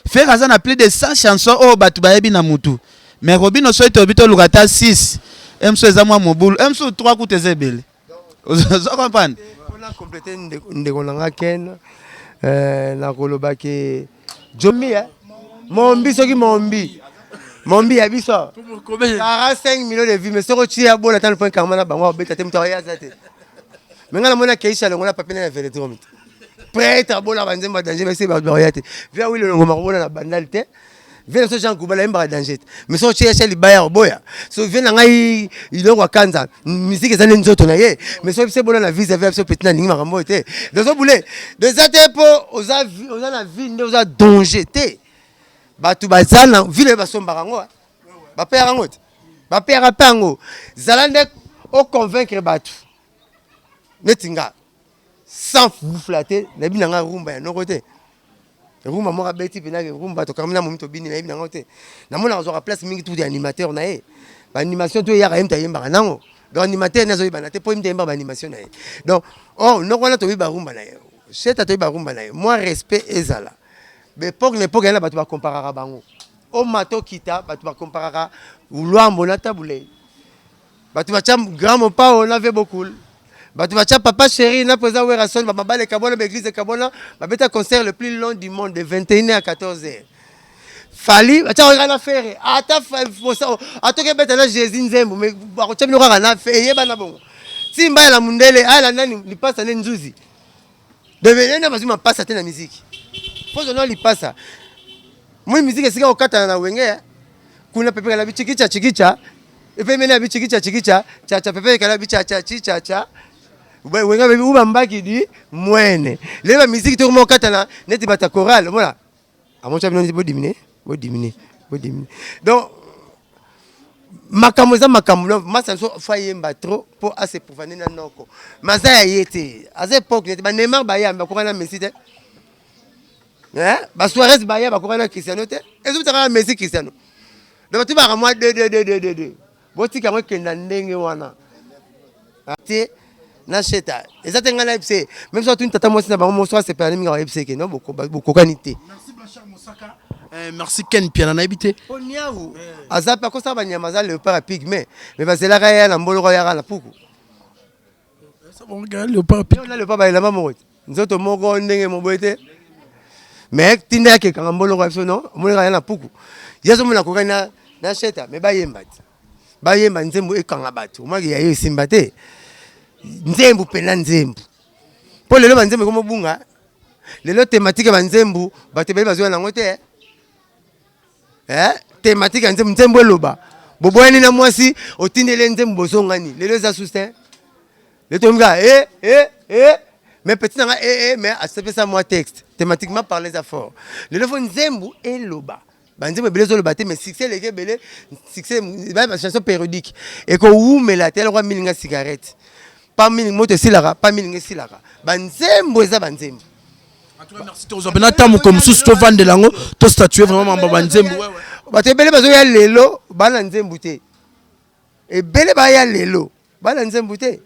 Ferre aza na plus de 100 chansons oyo bato bayebi na mutu. Mais Robino soki toyebi toluka ata 6, MSO eza mwa mobulu, MSO 3 kutu eza ebele. Ozo comprendre? Mpona compléter ndeko na nga Ken, nakoloba ke Jomi, Mombi soki Mombi. Mombi ya biso 45 millions de vues, mais soki otie ya bola tano point karma na bango abeta te, moto akoya aza te. Mais nga namoni akeisha longola papier na ya velodrome te. Prêtre abola banzembo ya danger, basi bato bakoya te. Via Willy Longoma kobola na bandal te. Vie na biso Jean Goubal ayembaka danger te. Mais soki otie ya libaya oboya. So vie na ngai iloko akanza, musique eza nde nzoto na ye. Mais soki biso ebola na visa vie biso petit na lingi makambo oyo te. Dozo boule. Eza te po oza oza na vie nde oza danger te. Bato baza na ville basombaka yango. Bapeyaka yango te. Bapeyaka pe yango. Zala nde o convaincre bato. Neti nga sans vous flatter, nayebi na nga rumba ya noko te. Rumba moko abeti mpenza rumba tokangi na momi tobini, nayebi nango te. Namonaka azwaka place mingi tout ya animateur na ye. Ba animation to eyaka ye moto ayembaka nango. Donc animateur ne azoyebana te mpo ye moto ayembaka ba animation na ye. Donc oh noko wana toyebi ba rumba na ye. Sheta toyebi ba rumba na ye. Mwa respect ezala. Ba époque na époque yana bato bakomparaka bango. Omata okita bato bakomparaka Luambo na Tabu Ley. Bato batya Grand Mopao na Ve Bokul. Bato batya Papa Chéri na Président Werrason, ba mabala ekabwana, ba église ekabwana, babeta concert le plus long du monde de 21h à 14h. Fally batya kaka na Ferre, ata atoki ebeta na Jésus nzembo, mais bakotya bino kaka na Ferre, eyebana bongo. Timba ya la mundele, ayala nani lipasa ne nzuzi. Bebele na bazwi mapasa te na miziki. Pozo na lipasa. Moi miziki esika kokatana na wenge kuna pepe kala bichikicha chikicha. Epe mena bichikicha chikicha cha cha pepe kala bicha cha chicha cha. Wenga bebi uba mbaki di mwene. Leba miziki to mo katana neti bata chorale omona. Amoncha bino bo diminuer, bo diminuer, bo diminuer. Donc makambo eza makambo donc masa biso fo ayemba trop mpo ase provane na noko mais aza ya ye te, aza époque nete ba Neymar baya bakoka na Messi te, ba Suarez baya bakoka na Cristiano te, ezobitaka na Messi Cristiano. Donc tubaka mwa 2 2 2 2 2 2 botika yango ekenda ndenge wana te na sheta eza te ngai nayebisa ye meme soki atuni tata mwasi na bango moso asepela mingi akoyebisa ye ke no bokokani te. Merci Blanchard Mosaka. Merci Ken Piana nayebi te. Po niawu aza pe akosaka banyama aza leopard ya pygmée mais bazelaka ye na mboloko ayaka na puku. Leopard na leopard ba elamba moko te. Nzoto moko ndenge moboye te. Mais tinda yake kanga mboloko ya biso non omonaka ya na puku. Ye azomona kokani na na sheta mais bayemba te. Bayemba nzembo ekanga bato. Omaki ya ye esimba te. Nzembo pena nzembo. Po lelo ba nzembo ekomo bunga. Lelo thématique ya ba nzembo bato ebele bazwa nango te. Thématique ya nzembo, nzembo eloba. Boboyani na mwasi otindeli nzembo bozongani. Lelo eza sous te. Lelo tokomi kaka mais petit nanga mais asepesa mwa texte. Thématiquement parler eza fort. Lelo fo nzembo eloba. Ba nzembo ebele ezoloba te mais succès eleki ebele, succès ba chanson périodique. Ekowumela te eloko milinga cigarette. Pa milinga moto esilaka, pa milinga esilaka. Ba nzembo eza ba nzembo. En tout cas merci tozwa pena ta moko mosusu tovandela yango to statuer vraiment mambo ba nzembo. Bato ebele bazoya lelo bana nzembo te. Ebele baya lelo bana nzembo te.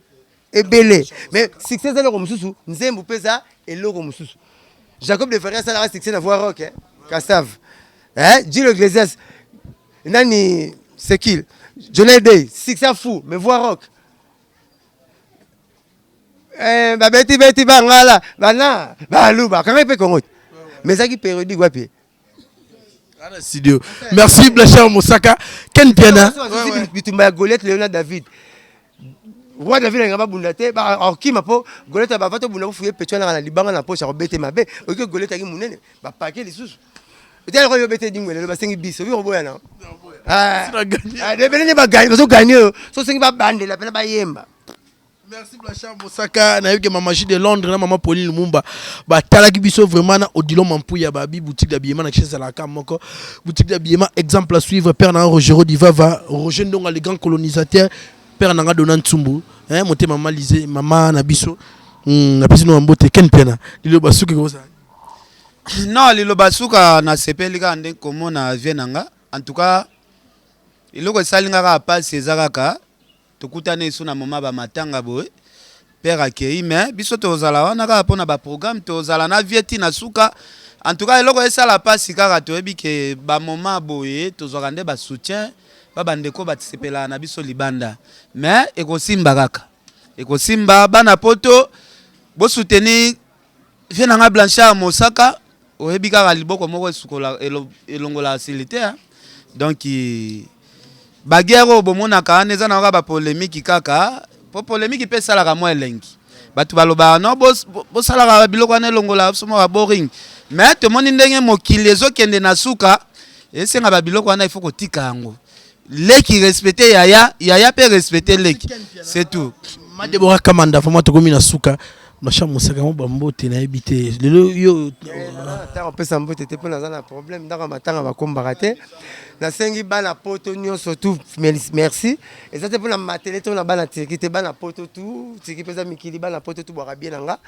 Ebele mais succès eza eloko mosusu, nzembo mpe eza eloko mosusu. Jacob de Faria asalaka succès na voix rock, Kassav. Gilles Iglesias nani Sekil, Johnny Day, succès fou mais voix rock. Babeti beti bangala bana baluba kanga pe Congo mais ezalaki périodique wapi studio. Merci Blanchard Mosaka. Ken Piana. Bitumba ya Goliath lelo na David. Roi David alinga babunda te, akima po Goliath abava to bunda bofuye pecho na libanga na poche akobete mabe. Oki Goliath aki munene, ba paquet lisusu. Etali ko yobete dingwe lelo basengi biso, obi koboya na. Ah, ebele nde baganye, bazo gagner oyo. So sengi babandela pena bayemba. Merci Blanchard Mosaka, nayebi ke Mama J de Londres na Mama Pauline Lumumba batalaki biso vraiment na Odilon Mampuya babi boutique d'habillement na Kinshasa ezalaka moko boutique d'habillement exemple à suivre père na Rogero Divava Roger Ndonga le grand colonisateur père na nga Dona Ntsumbu hein motema mama Lise mama na biso napesi no mbote Ken Piana liloba suki kozala. Non, liloba suka nasepeli kaka nde komona vie na nga. En tout cas eloko esali nga kaka pasi eza kaka Tokutani lisusu na moment ba matanga boye père akeyi mais biso tozala wana kaka pona ba programme tozala na vie ti na suka en tout cas eloko esala pasi kaka toyebi ke ba moment boye tozwaka nde ba soutien ba bandeko basepelaka na biso libanda mais ekosimba kaka ekosimba bana poto bo soutenir Vieux na nga Blanchard Mosaka oyebi kaka liboko moko esukola elongolaka salite hein? Donc ba guerre oyo bomonaka wana eza na kaka ba polemique kaka po polemique mpe esalaka mwa elengi bato balobaka no bosalaka biloko wana elongolaka biso mwa ba boring mais tomoni ndenge mokili ezokende na suka esenga ba biloko wana il faut kotika yango leki respecte yaya yaya pe respecte leki c'est tout. Ma Deborah Kamanda vraiment tokomi na suka Masha Mosaka mo bambote nayebi te lelo yo ntango opesa mbote te mpo naza na problème ndako ya matanga bakombaka te nasengi bana poto nyonso tout merci eza te mpo na matele to na bana turki te bana poto tout turki mpe eza mikili bana poto tout bwaka bien na nga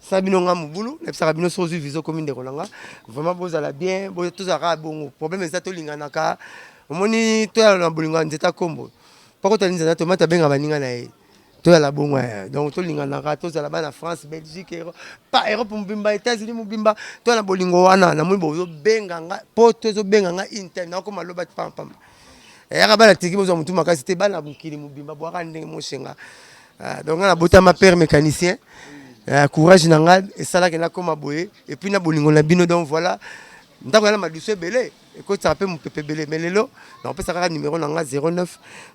Sala bino nga mobulu nayebisaka bino soki ozwi visa okomi ndeko na nga vraiment bozala bien tozala kaka bongo problème eza tolinganaka omoni toyala na bolingo ya nzete ya kombo po akota nzete ya tomate abenga baninga na ye toyala bongo eh. Donc tolinganaka tozala bana France Belgique Europe pa Europe mobimba États-Unis mobimba toya na bolingo wana namoni bozobenga nga po tozobenga nga une time nakoma loba pampamba eyaka bana tiki bozwa motu makasi te bana mokili mobimba bwaka ndenge mosenga. Ah, donc nga nabotama père mécanicien ah, courage na nga esalaki nakoma boye et puis na bolingo na bino donc voilà ndako ya na madusu ebele ekotisaka mpe mopepe ebele mais lelo nakopesa kaka numero na nga 09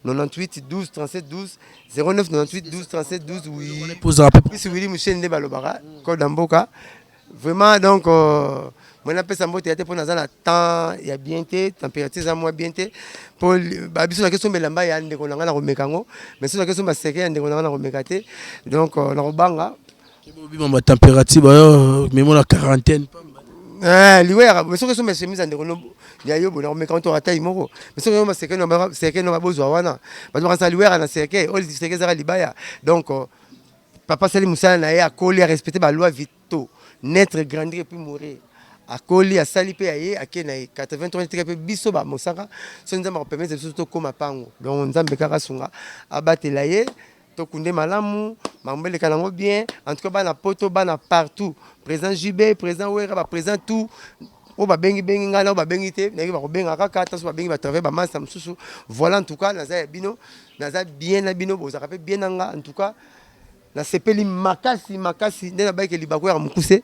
98 12 37 12 09 98 12 37 12 oui plus Willy Musheni nde balobaka code ya mboka. Vraiment donc euh, moi napesa mbote ya te mpo naza na temps ya bien te température eza mwa bien te mpo babiso nake somba elamba ya ndeko na ngai nakomeka yango mais soki nake somba seke ya ndeko na ngai nakomeka te donc euh, nakobanga bobima ba température bayo memo na quarantaine. Eh, liwa yaka soki osomba chemise ya ndeko ya yo boye nakomeka ngo toka tai moko mais soki osomba seke no babozwa wana bato bakanisa liwa yaka na seke oyo seke ezaka libaya donc euh, papa asali mosala na ye akoli arespecte baloi to naitre grandir et puis mourir akoli asali pe ya ye ake na ye 83 etika pe biso ba mosaka soki nzambe akopermettre biso tokoma pango donc nzambe kaka asunga abatela ye tokunde malamu makambo eleka nango bien en tout cas bana poto bana partout président JB président Wera ba président tout oyo babengi bengi ngai na oyo babengi te nayebi bakobenga kaka ata soki babengi ba travers ba masta mosusu voilà en tout cas naza ya bino naza bien na bino bozalaka pe bien na nga en tout cas Nasepeli makasi makasi nde nabayike libaku ya mokuse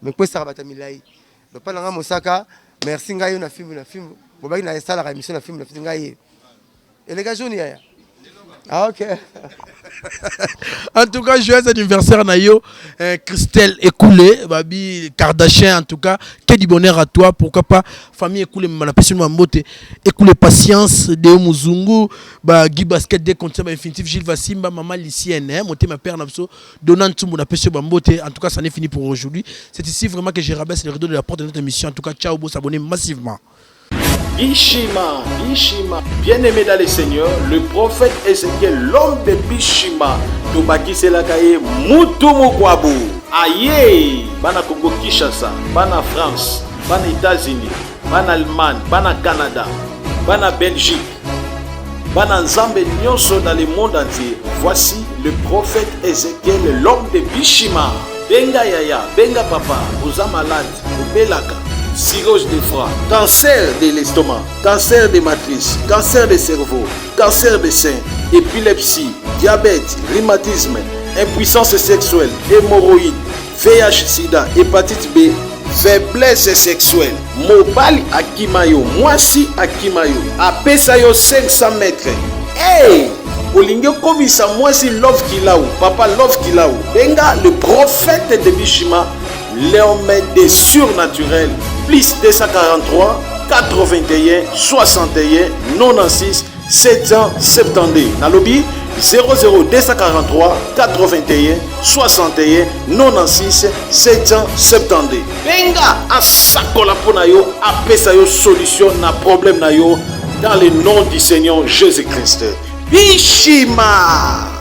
mais kwesaka bato ya milayi lopa na nga mosaka merci ngai yo na fimbu na fimbu bobaki na esalaka emission na fimbu na fimbu ngai ye eleka jaune yaya. Ah ok. En tout cas, joyeux anniversaire Nayo, Christelle Ekoulé, Babi Kardashian, en tout cas, que du bonheur à toi, pourquoi pas, famille Ekoulé, Manapesi Mambote, Ekoulé Patience, Deo Muzungu, ba Guy Basket de Contia, ba Infinitif Gilles Vasimba, Maman Lycienne, hein, Motema Père Nabso, Donald Tsumbu, Napesi Bambote, en tout cas, ça n'est fini pour aujourd'hui. C'est ici vraiment que je rabaisse le rideau de la porte de notre émission. En tout cas, ciao, beau s'abonner massivement. Bishima, Bishima, bien-aimé dans le Seigneur, le prophète Ezekiel, l'homme de Bishima, tobakiselaka ye mutu mokwabu. Aye, bana Congo Kinshasa, bana France, bana États-Unis, bana Allemagne, bana Canada, bana Belgique, bana Nzambe nyonso dans le monde entier. Voici le prophète Ezekiel, l'homme de Bishima. Benga yaya, benga papa, oza malade, obelaka, cirrhose de foie, cancer de l'estomac, cancer de matrice, cancer de cerveau, cancer de sein, épilepsie, diabète, rhumatisme, impuissance sexuelle, hémorroïdes, VIH sida, hépatite B, faiblesse sexuelle. Mobali akima yo, mwasi akima yo, apesa yo 500 mètres. Hey! Olingi okomisa mwasi Love Kilau, papa Love Kilau. Benga le prophète de Bishima, l'homme des surnaturels, plus 243 81 61 96 772. Nalobi 00243 81 61 96 772. Benga asakola mpo na yo, apesa yo solution na problème na yo dans le nom du Seigneur Jésus-Christ. Bishima!